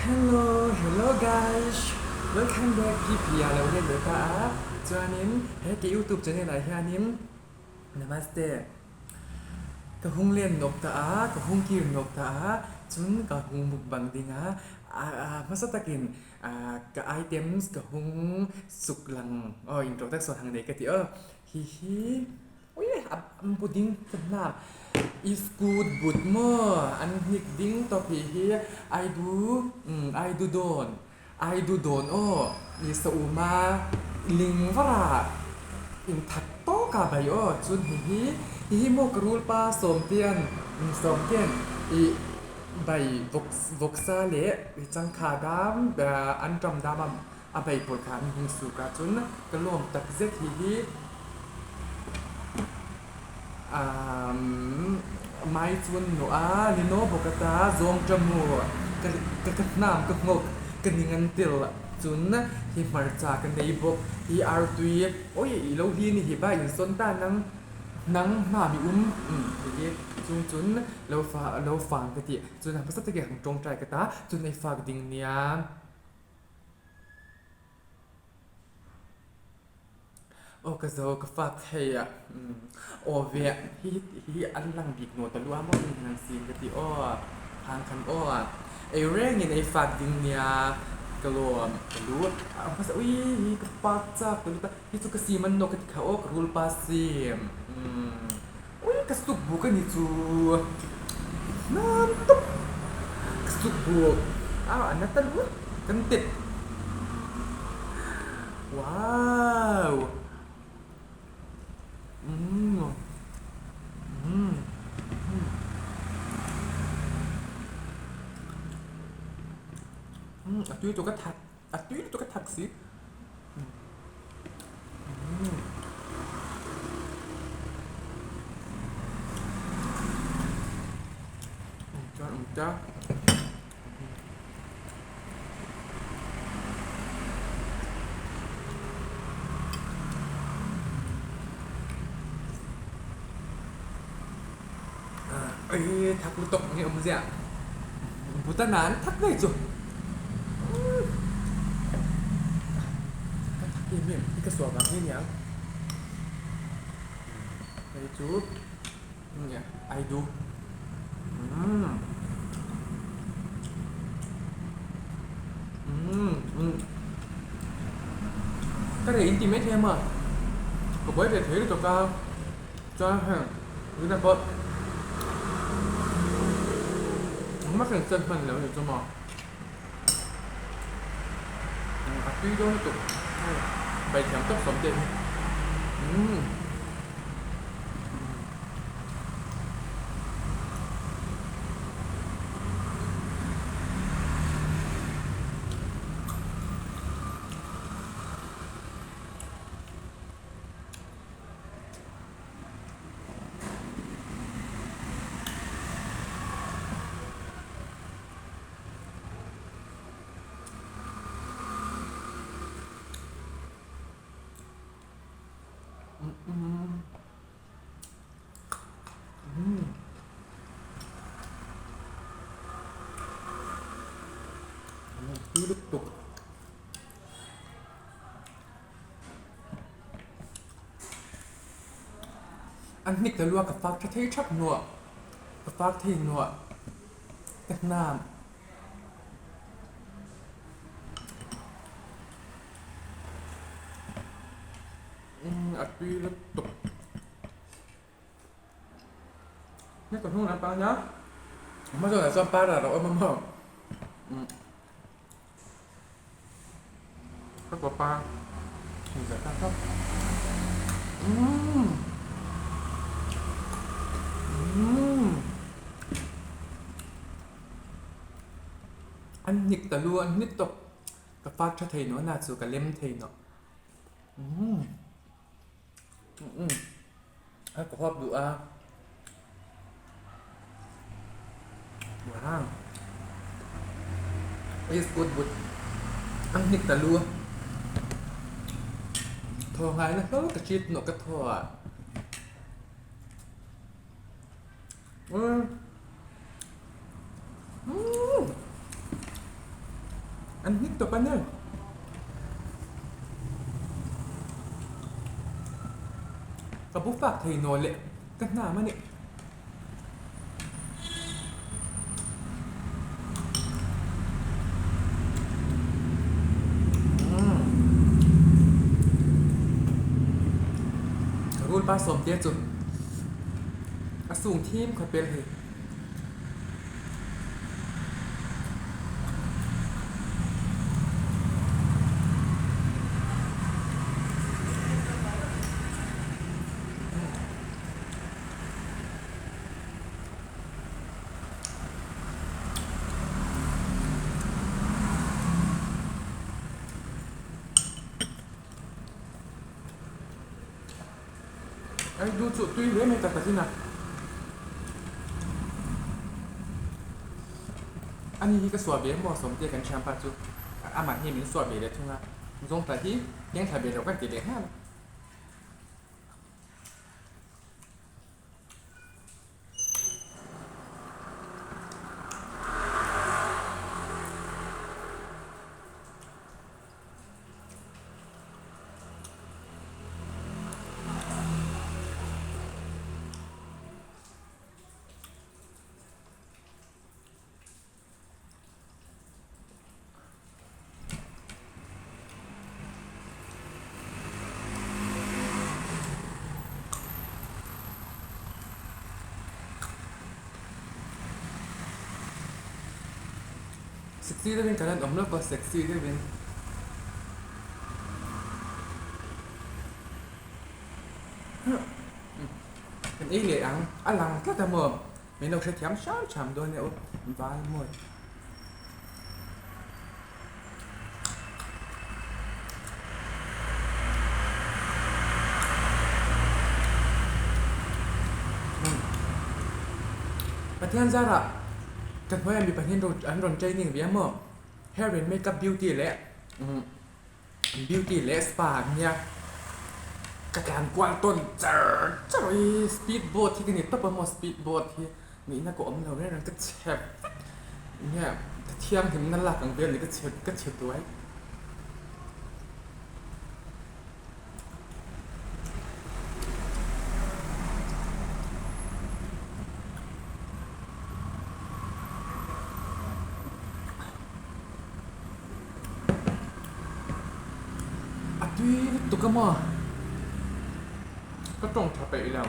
Hello hello guys welcome back PP ah lo let leh ta a chuanin he ka youtube channel ah hianin namaste ka hung len nawk ta a ka hung kir nawk ta a chun ka hung mukbang ding a hmasa takin ka items ka hung suk lang aw introduction hang nei ka ti aw hi hi. Ui a bu ding ta hna. Iskut but maw an hnik ding tawp hi hi ai du ai du dawn ai du dawn aw i sa um a ling var ah in that tawk ah bai aw chun hi hi hi hi maw ka rul pa sawmtian sawmtian i bai vawk vawksa leh i changkha dam an ṭam dam a A bei pawl kha an hung suk ahcun ka lawm takzet. Hihi mai cun nu a ninaw bawk a ta zawng ṭa mu ka ka hnam ka hngawk ka ning an til cun hi hmarcha ka nei bawk. Hi artui oi i lo hi ni hi ba in sawn ta nang nang hma mi um hihi chung cun lo fa lo fang ka ti cun hmasa tak i hang ṭawngṭai ka ta cun ei fak ding nia. Aw ka zo ka fak thei a aw ve hi hi an lang bik naw ta lua maw in nan sin ka ti aw hang khan aw ei reng in ei fak ding nia ka lawm ka lu hmasa ui hi ka fak chak ta lutuk a hi chu ka sim an naw ka ti kha aw ka rul pa sim ui ka suk buk a ni chu hman tawp ka suk buk a a na ta luat kan tet wow umm umm a tui chu ka that a tui lutuk a thak si. Thak lutuk nge awm ziah Bhutan ah an thak ngei chu. Ka thak em em hi ka suah vang hi aniang hei chu ai du ka rei in ti mai thei a maw ka buai ve thei lutuk a chuan heng tunah pawh engmah ka inchawt hman lo a ni chu maw. A tui dawn lutuk hei bai thiam tawp sawm te hi umm. Tui lutuk. An hnik ta lua ka fak tha thei thap nuah ka fak thei nuah. Ka hnam. A tui lutuk. Hei ka hnung lampang nia. Hma zawnah chuan parlour a awm a maw. Ka kawpa hmu zah tak tak. Umm. Umm. An hnik ta lu an hnik tawp. Ka fak tha thei nawh na chu ka lem thei nawh. Umm. Umm. A ka huap duh a. Wow. It's good but an hnik ta lu. Thaw ngai na hlo ka chit nawh ka thaw ah. Mm. Mm. An hnik tawp a ni. Ka bu fak thei naw leh ka hnam a ni. Rul pa sawmte chu a sung thim kha pel hei. Ai du chu tui hle mai tak takin a. Ani hi ka suah ve maw sawmte kan thianpa chu amah hi min suah ve leh thung a, zawngtah hi keng thla ve lo kan ti leh nghal a. Sexy deuhin kan han awm lawk a, sexy deuhin. Kan ei leh ang, a lang tlat a maw? Min lo hrethiam hram hram dawn e aw, val mawi. Pathian zarah ka hnuaiah mi pahnih an rawn training ve a maw? Hair and makeup beauty leh Beauty leh spa an nia ka tlan kual tawn char char i speed boat hi ka ni tawp a maw speed boat hi nihna ka awm lo reng reng ka chhe vek enge ka thianghlimna lak ang vel ni ka chhe ka chhe duai. A tui lutuk a maw? Ka tawng tha peih lo.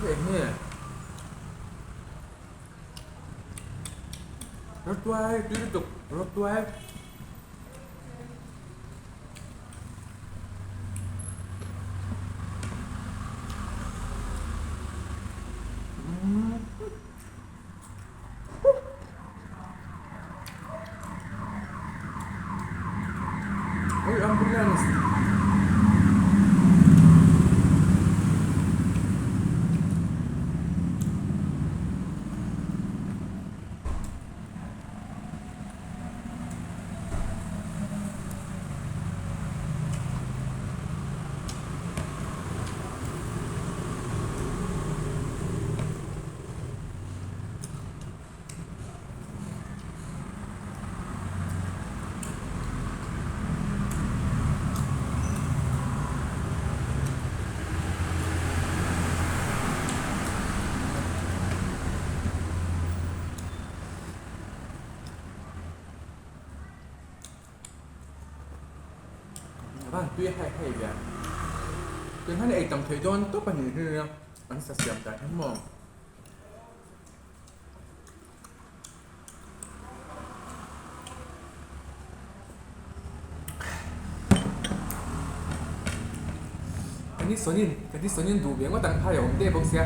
Hei eng nge? Rawtuai tui lutuk rawtuai. Ui ambulance. Van tui hai hai ve. Tunhman ei tam theih dawn tawp a nih hi an sa siam dan hi maw. Ka ni sawnin ka ni sawnin duh ve ngawt ang phai a awm teh bawk sia.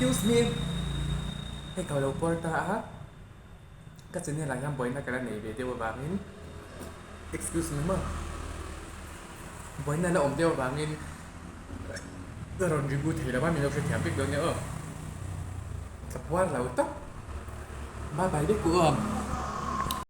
Excuse me, hei ka lo puar ta a, ka channel ah hian buaina ka la nei ve deuh avangin excuse me maw, buaina la awm deuh avangin ka rawn review thei lo va, min lo hrethiam vek dawn nia aw, ka puar lo tawp, bye bye vek u aw.